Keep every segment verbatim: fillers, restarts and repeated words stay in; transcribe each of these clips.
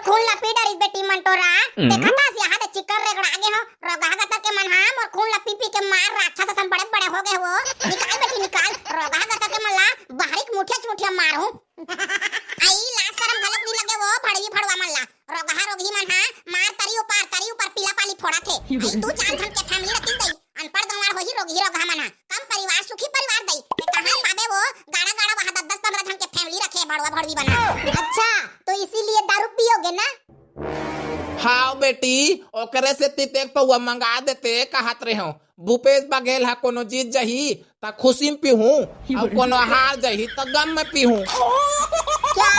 खून ला पी डरिस बेटी मन टोरा। हम्म। देखत हस, यहाँ दे चिक्कन रेगड़ा गे हो। रोगहा गतर के मन हा मोर खून ला पी पी के मार राक्षस असन बड़े बड़े हो गे हो। निकाल बेटी निकाल, रोगहा गतर के मन ला बाहरी के मुठिया चुठिया मारहूँ। आई, लाज शरम घलोक नी लगे वो भड़वी भड़वा मन ला। रोगहा रोगही मन हा मार तरी उपार, तरी उपार पीला पाली फोड़त हे। आई, दू चार झन के family रखिस दई, अनपढ़ गंवार होही रोगही रोगहा मन हा। कम परिवार सुखी परिवार दई। ते कहाँ पाबे वो गाड़ा गाड़ा वहाँ दस दस पन्द्रह झन के family रखे भड़वा भड़वी बना। अच्छा, तो इसीलिए दारू पियोगे ना? हाव बेटी, ओकरे सेती ते एक पौवा मंगा देते कहत रेहेंव। भूपेश बघेल हा कोनो जीत जही, त खुशी म पीहूं, अउ कोनो हार जही, त गम म पीहूं। क्या?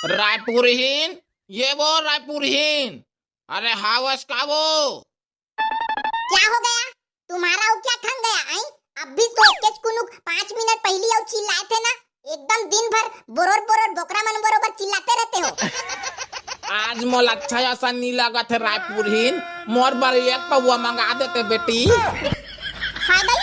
रायपुरहीन, ये वो रायपुरहीन, अरे हावस का वो? क्या हो गया? तुम्हारा वो क्या खंग गया, आई? अभी तो एकेच कुनुक पाँच मिनट पहिली अउ चिल्लाए थे ना, एकदम दिन भर बोरोर बोरोर बोकरा मन बरोबर चिल्लाते रहते हो। आज मोला अच्छा असन नी लागत हे रायपुरहीन, मोर बर एक पौवा मंगा देते बेटी। हाँ भाई,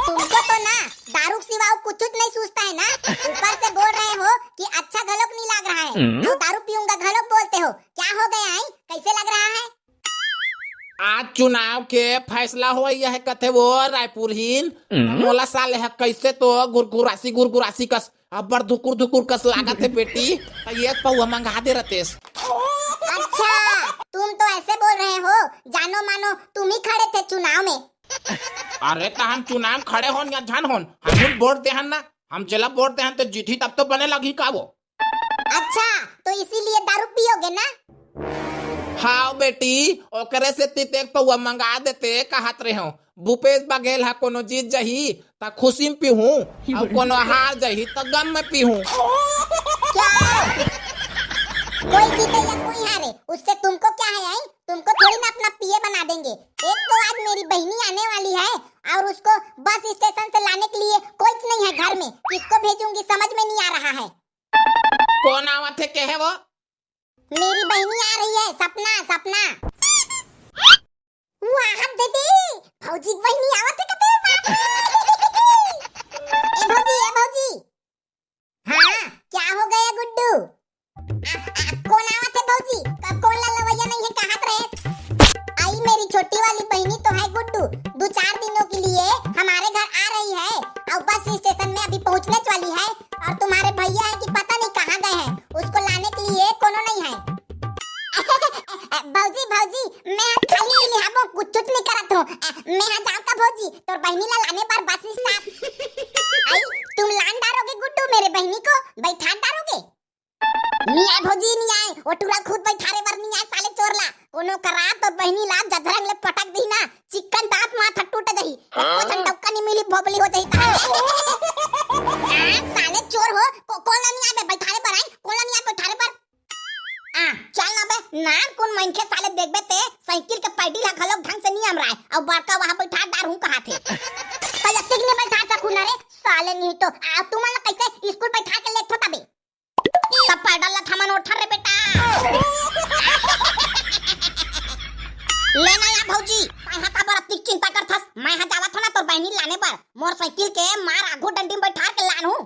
तुमको तो ना दारू के सिवा अउ कुछ नहीं सूझता है ना, ऊपर से बोल रहे हो कि अच्छा घलोक नहीं लग रहा है, हम्म। और दारू पीऊंगा घलोक बोलते हो, क्या हो गया है, कैसे लग रहा है? आज चुनाव के फैसला होई हे कथे वो रायपुरहीन। हम्म। मोला साले ह कैसे तो गुरगुरासी गुरगुरासी कस अब्बड़ धुकुर धुकुर कस लागत हे बेटी। त ये पौवा मंगा दे रतेस। अच्छा, तुम तो ऐसे बोल रहे हो, जानो मानो तुम ही खड़े थे चुनाव में। अरे त हम चुनाव खड़े होन या झन होन, हम वोट देहन ना, हम जेला वोट देहन त जीतही तब तो बने लगही का वो। अच्छा, तो इसीलिए दारू पियोगे ना? हाव बेटी, ओकरे सेती ते एक पौवा मंगा देते कहत रेहेंव। भूपेश बघेल हा कोनो जीत जही, त खुशी म पीहूं, अउ कोनो हार जही, त गम म पीहूं। क्या? कोई जीते या कोई हारे, उससे तुमको क्या है, आई? तुमको थोड़ी ना अपना पीए बना देंगे। एक तो आज मेरी बहिनी आने वाली है और उसको बस स्टेशन से लाने के लिए कोई नहीं है घर में, किसको भेजूंगी समझ में नहीं आ रहा है। कोन आवत हे, के हे वो? मेरी बहिनी आ रही है, सपना, सपना। वाह दीदी, भौजी के बहिनी आवत हे कते, बाप रे। ए भौजी, ए भौजी। हाँ, क्या हो गया गुड्डू? आ, आ, कोन आवत हे भौजी? क-, कोन ला लवैया नहीं है, कहात रहे? आई मेरी छोटी वाली बहिनी तो है गुड्डू, दो चार दिनों के लिए हमारे घर आ रही है और बस स्टेशन में अभी पहुंचने वाली है। और तुम्हारे भैया है कि पता नहीं कहाँ गए हैं, उसको लाने के लिए कोनो नहीं है। भौजी, भौजी, मैं आज खाली नहीं हाबो, कुछ नहीं करत हो। मैं आज जाऊँ का भौजी, तोर बहिनी ला लाने पर बस stop। आई, तुम लान डारोगे गुड्डू मेरे बहिनी को, बैठा डारोगे? नहीं आए भौजी, नहीं आए, वो टूरा खुद बैठारे बर नहीं आए साले चोर ला। कोनो करा तो बहिनी ला जधरंग ले पटक दी ना, चिक्कन दांत माथा टूट जाही। एको झन डौका नहीं मिली, भोबली हो जाही तारे। आ, साले चोर हो, को-, कोन ला नहीं आए बे, बैठारे बर आई, कोन ला नहीं आए बैठारे बर? आ, चल ना बे, नान कुन मनखे साले देखबे ते, साइकिल के पैडिल हा घलोक ढंग से नहीं अमराय, अउ बड़का वहां बैठा डारहूं कहाथे। त यतिक ने बैठा सकहूं ना रे, साले नहीं तो, आ, तुमन ला कैसे स्कूल बैठा के लेथो तबे? सब पैडल ला थमन ओठर रे बेटा। ले ना या भौजी, तैं हा काबर अतिक चिंता करथस? मैं हा जावत हो ना तोर बहिनी लाने बर, मोर साइकिल के मार आघू डंडी में बैठार के लानहूं।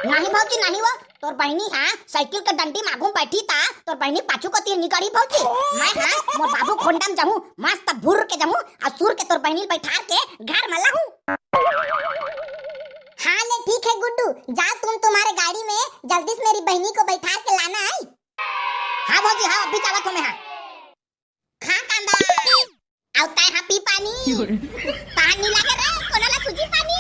नहीं भौजी, नहीं वो, तोर बहिनी हा साइकिल के डंडी में आघू में बैठी ता तोर बहिनी पाछू कोती निकड़ी भौजी। मैं हा मोर बाबू खोंडम जहूं, मस्त भुर के जहूं, अउ सुर के तोर बहिनी बैठार के घर में लाहूं। हाँ ले ठीक है गुड्डू, जाओ तुम तुम्हारे गाड़ी में, जल्दी से मेरी बहिनी को बैठार के लाना है। हाँ भौजी, हाँ, अभी जावत हो मैं, हाँ। खा कांदा, अउ तैं हा पी पानी। पानी लागे रे, कोनो ला सूजी पानी।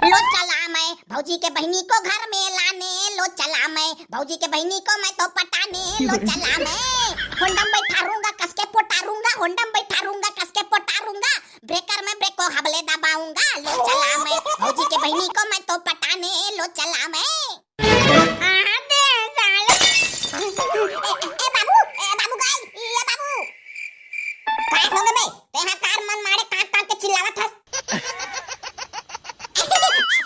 लो चला मैं भौजी के बहिनी को घर में लाने, लो चला मैं भौजी के बहिनी को मैं तो पटाने, लो चला मैं। होंडम बैठारूंगा, कस के पोटारूंगा, होंडम बैठारूंगा, कस के पोटारूंगा। ब्रेकर में ब्रेक को हबले दबाऊंगा, लो चला मैं भौजी के बहिनी को मैं तो पटाने, लो चला मैं। हाँ, दे साले। ए, ए, ए बाबू, ए बाबू गई, ए बाबू। का हो गे बे? तैं हा कार मन माड़े कांप कांप के चिल्लावत हस।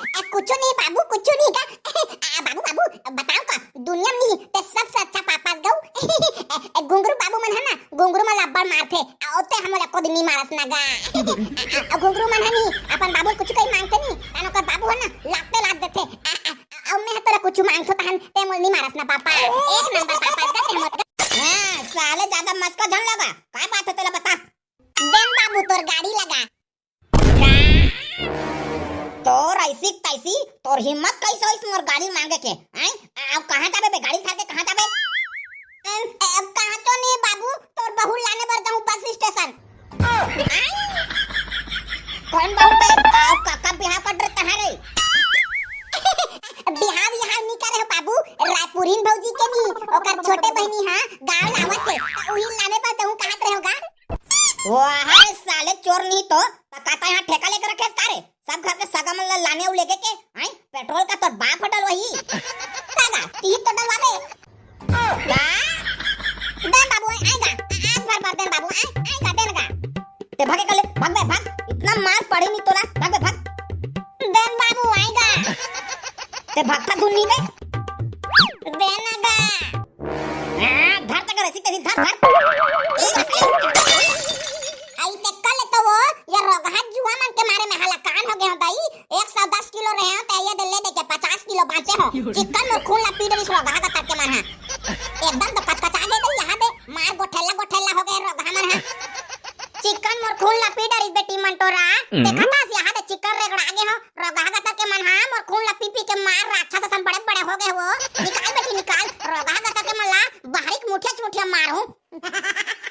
ए, कुछु नहीं बाबू, कुछु नहीं का। आ, बाबू, तब्बड़ मारथे, अउ ते हमन ला कोदी नी मारस ना गा। अउ घुघरू मन ह नी, अपन बाबू कुछु कहीं मांगथे नी, तहान ओकर बाबू ह ना, लाते लात देथे। आ, आ, आ, अउ मैं ह तोला कुछु मांगथों तहान, ते मोला नी मारस ना पापा। एक नंबर पापा, ते हमर। हाँ, साले ज्यादा मस्का झन लगा। काय बात हे तोला बता। देन बाबू तोर गाड़ी लगा। तोर ऐसी तैसी, तोर हिम्मत कैसे होइस मोर गाड़ी मांगे के, हैं? अब कहाँ जाबे बे? गाड़ी धर के कहाँ जाबे? अम, अब कहाँ तो नहीं बाबू, तोर बहू लाने बर जाऊँ बस स्टेशन। हैं? कौन बहू बे? अब का, कब बिहाव कर रहे तहारे? बिहाव यहाँ नहीं करे हो बाबू, रायपुरिन भौजी के नहीं, ओकर छोटे बहनी हाँ गाँव लावत हे, त उही लाने बर जाऊँ कहत रहे होगा। वाह रे साले चोर नहीं तो, त का तैं यहाँ ठेका लेके रखेस का रे? सब घर के सगा मन ला लाने अउ लेगे के, हैं? पेट्रोल का तोर बाप ह डलवाही। का गा, तिही तो डलवाबे। का? दे बाबू, आएगा। आज भर भर दे बाबू, आए, आएगा, देन गा। ते भागे कले, भाग बे, भाग। इतना मार पड़े नहीं तोला, भाग बे, भाग। दे बाबू, आएगा। ते भागता धुन नहीं बे। देन गा। हाँ, धर तक रसी तेरी, धर, धर। आई ते कल तो वो, ये रोगहा जुआ मन के मारे में हलाकान हो गए हो दाई। एक सौ दस किलो रहे हो, ते ये दे ले दे के पचास किलो बांचे हो। चिकन मोर खून ला पी डरिस रोगहा का तक के मन हा। एकदम तो कचकचा गए दाई यहाँ दे। मार गोठेला गोठेला हो गए रोगहा मन हा। चिकन मोर खून ला पी डरिस बेटी मंटोरा। हम्म। देखा था यहाँ दे चिकन रेगड़ा आगे हो। रोगहा का तक के मन हा, मोर खून ला पी पी के मार राक्षस असन बड़े बड़े हो गए हो। निकाल बेटी निकाल, रोगहा का तक के मन ला बाहरी के मुठिया चुमुठिया मार हूँ।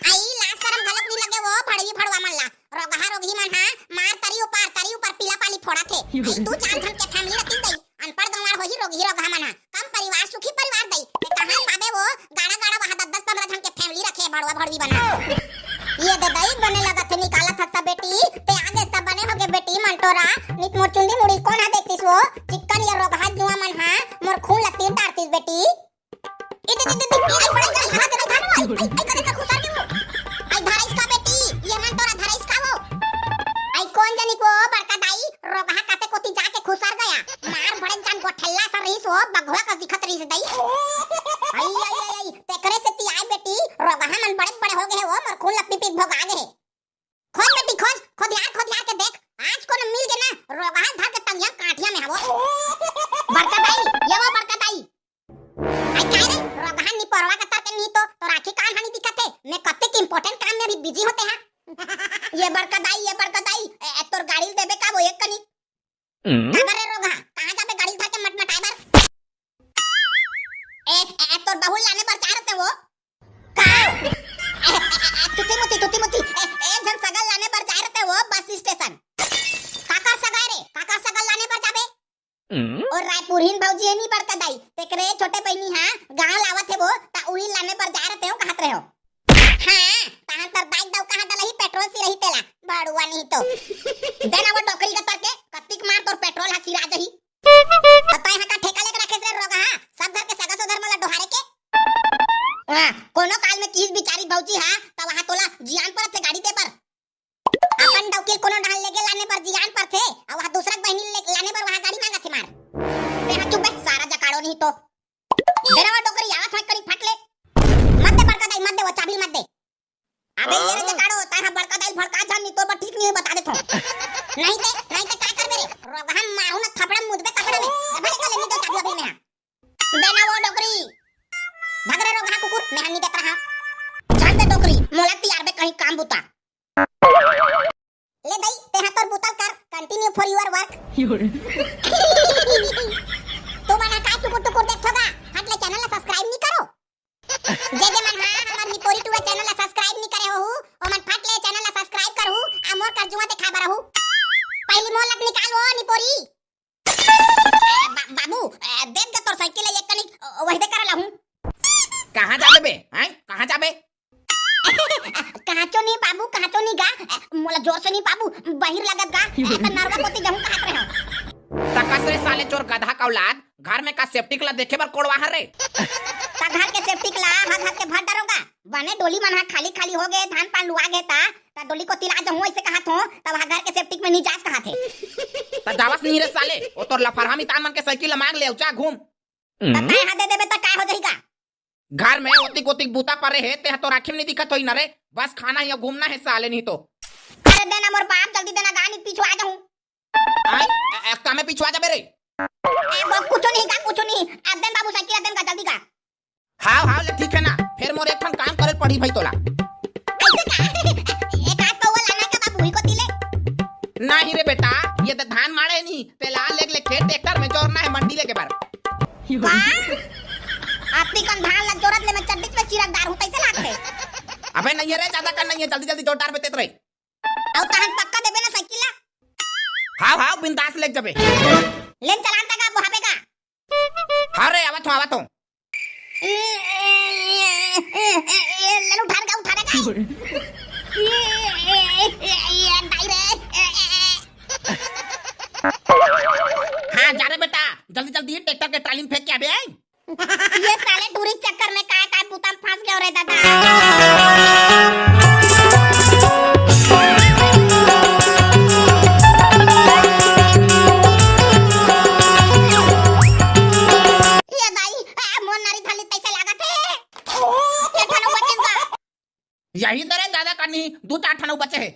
आई लाज शरम घलक नहीं लगे वो भड़वी भड़वा मन ला। रोगहा रोगही मन हा, मार तरी ऊपर, तरी ऊपर पीला पाली फोड़ा थे। आई दू चार झन के फैमिली रतिस दई, अनपढ़ गंवार होही रोगही रोगहा मन हा। कम परिवार, सुखी परिवार दई। ते कहाँ पाबे वो, गाड़ा गाड़ा वहाँ दस दस पन्द्रह झन के फैमिली रखे, भड़वा भड़वी बना। ये दे दई बने लगत हे निकालत हस त बेटी, ते आगे सब बने होगे बेटी मंटोरा, नित मोर चुंदी मुड़ी कोन हा देखतिस वो, चिक्कन ये रोगहा जुआ मन हा, मोर खून ला तीर डारतिस बेटी। इते, इते, इते, आई बड़ा जल्दी हाथ दे धान भाई, आई, आई कदे तक उतार के वो। आई धराइस का बेटी, ये मन तोरा धराइस का वो। आई कोन जनी को बड़का दाई, रोगहा काते कोती जाके खुसर गया। मार बड़े जान गोठेला सा रहीस वो, बघवा का दिखत रहीस दई। आई, आई, आई, आई, तेकरे से ती आए बेटी, रोगहा मन बड़े बड़े हो गए हो, मोर खून ला पी पी भोगा गए। खोज बेटी खोज, खोदियार खोदियार के देख, आज कोनो मिल के ना, रोगहा धर के टंगिया काठिया में हवो। बड़का दाई, ये वो बड़का दाई। आई काय रे, रोगहा निपोरवा का तर के नहीं तो, तोर आँखी कान हानि दिखत हे। मैं कत्ते के important काम में अभी busy होते हैं। ये बड़का दाई, ये बड़का दाई, ए, ए, तोर गाड़ी ल देबे का वो एक कनी? हम्म? काबर रे रोगहा, कहाँ जाबे गाड़ी ल धर के मटमटाए बर? ए, ए, ए, तोर बहू ल लाने बर जा रहे वो? का? ए, ए, ए, ए, तुती मुती, तुती मुती, ए, ए, झन सगा ल लाने बर जा रहे वो बस स्टेशन। काकर सगा रे, काकर सगा ल लाने बर जाबे? हम्म? और रायपुरहीन भौजी हे नी बड़का दाई, तेकरे छोटे बहिनी हा गाँव लावत हे वो, ता उही लाने बर जा रहे हो, कहत रहे हो। हाँ, तहान तर दाई दाऊ कहाँ डलही पेट्रोल सिरही तेला, बड़ुआ नहीं तो। देना वो डोकरी का तर के, कत्तिक मार तोर पेट्रोल हा सिरा जही। त तैं हा का ठेका लेके रखेस रे रोगहा, सब घर के सगा सोदर मन ला डोहारे के? हाँ, कोनो काल में किहिस बिचारी भौजी हा, त वहाँ तोला जियान परत हे गाड़ी दे बर। अपन डौकी ल कोनो डहर लेगे लाने बर जियान परथे, अउ वहाँ दूसरा के बहिनी ले लाने बर वहाँ गाड़ी मांगत हे मार। बे हाँ चुप बे, सारा जकाड़ो नहीं तो। देना वो डोकरी आवत होय कनी फट ले। मत दे बड़का दाई, मत दे वो चाबी मत दे। अबे ये रे जकाड़ो, तैं हा बड़का दाई भड़का झन नहीं, तोर बर ठीक नहीं हे बता देथों। नहीं दे, नहीं दे का करबे रे? रोगहा मारू ना थपड़ा मुदबे कपड़ा में। अबे ले ले नहीं दे चाबी अभी मैं। देना वो डोकरी। भाग रे रोगहा कुकुर, मैं हा नहीं देत रहा। जान दे डोकरी, मोला तियार बे कहीं काम बुता। ले दई, तेहा तोर बुतल कर, continue for your work। तू मन हा काय टुकुर टुकुर देखथो गा? हट ले, channel ला subscribe नहीं करो। जे जे मन हा हमर निपोरी टूरा channel ला subscribe नहीं करे होहू, ओमन फट ले channel ला subscribe करहू, आ मोर कर जुआ देखा बर रहू। पहली मोर लत निकाल वो निपोरी। ए, बा-, बाबू, ए, देख दे तोर साइकिल है, एक कनिक, अ, वही दे करा लाहूं। कहाँ जाबे बे? हैं? कहाँ जाबे? कहाँ चो नहीं बाबू, कहाँ चो नहीं गा। ए, मोला जोर से नहीं बाबू, बहिर लगत गा। ए, त नरवा कोती जाहूं कहत रहे हो। तकस रे साले चोर गधा का औलाद, घर में का सेप्टिक ला देखे बर कोड़वा हर रे? त घर के सेप्टिक ला, हा घर के भर डरोगा। बने डोली मन हा खाली खाली हो गए, धान पान लुआ गए ता, त डोली कोती ला जाहूं ऐसे कहत हो, त वहाँ घर के सेप्टिक में नहीं जास कहत हे। त जावस नहीं रे साले, वो तोर लफरहा मितान मन के साइकिल ला मांग ले, अउ जा घूम। त तैं हा दे देबे त काय हो जाही का? घर में ओतिक ओतिक बूता परे हे, तेहा तो राखी में नहीं दिखत होई ना रे। बस खाना या घूमना हे साले, नहीं तो। अरे देना मोर बाप, जल्दी देना, गा नहीं पिछुआ जाहूं। आई, ए, ए, कामे पिछुआ जाबे रे? ए, वो कुछ नहीं का, कुछ नहीं। आ देन बाबू साइकिल, आ देन का, जल्दी का। हाव, हाव, ले ठीक है ना। फिर मोर एक ठन काम करे पड़ी भाई तोला। ऐसे का? एक आध पौवा लाना का बाबू, ही को तिले? नहीं रे बेटा, ये तो धान माड़े नहीं, तेला लेग ले खेत ट्रैक्टर में जोरना है मंडी लेके बार। का? आपनी कन धान ला जोरत ले मैं चड्डी में चिरकदार हूँ, कैसे लागते? अबे नहीं है रे, ज्यादा कर नहीं है, जल्दी जल्दी जोरदार में तेत रही। अउ तहन पक्का देबे ना साइकिल ला? हाव, हाव, बिंदास लेग जबे। लेन चलान तक अब हबे का? हाँ रे, आवत हूँ, आवत हूँ। ए, ए, ए, ए, ए, ले उठा रे, उठा रे, का? ए, ए, ए, ए, ए, दाई रे। ए, ए, ए। हाँ, जा रे बेटा, जल्दी, जल्दी ट्रैक्टर के ट्राली में फेंक के आबे, आई। ये साले टूरी के चक्कर में काय काय बूता में फंस गयो रे दादा। ये दाई, आ, मोर नारी थाली तैसे लागत है। के ठन अउ बचिस गा? यही तो रे दादा करनी, दू चार ठन अउ बचे हे।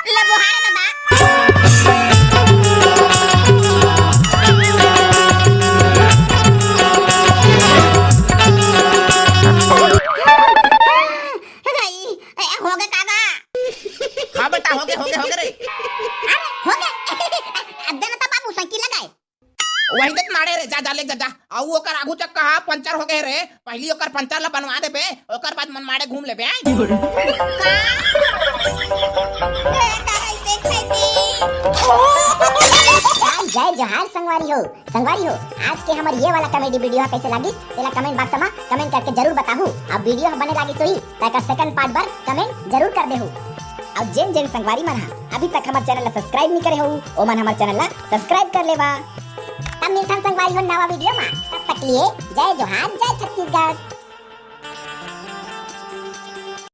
ले बोहारे दादा। हे दाई, ए, होगे का गा? हाँ बेटा, होगे, होगे, होगे रे। अरे, होगे। अब देना तो बाबू साइकिल लगाए। वही देख माड़े रे, जा, जा, ले जा, जा। अउ ओकर आगू चक्का हा पंचर होगे रे, पहली ओकर पंचर ला बनवा देबे, ओकर बाद मन माड़े घूम लेबे, आय। जय जोहार संगवारी हो, संगवारी हो, आज के हमर ये वाला comedy video हा कैसे लागिस, तेला comment box मा comment करके जरूर बताहू। अब video हा बने लागिस होही, त एकर second part बर comment जरूर कर देहू। अउ जेन जेन संगवारी मन हा अभी तक हमर channel ला subscribe नहीं करे हो, ओमन हमर channel ला subscribe कर लेवा। तब मिलथन संगवारी हो नवा video मा, तब तक लिए जय जोहार, जय छत्तीसगढ़।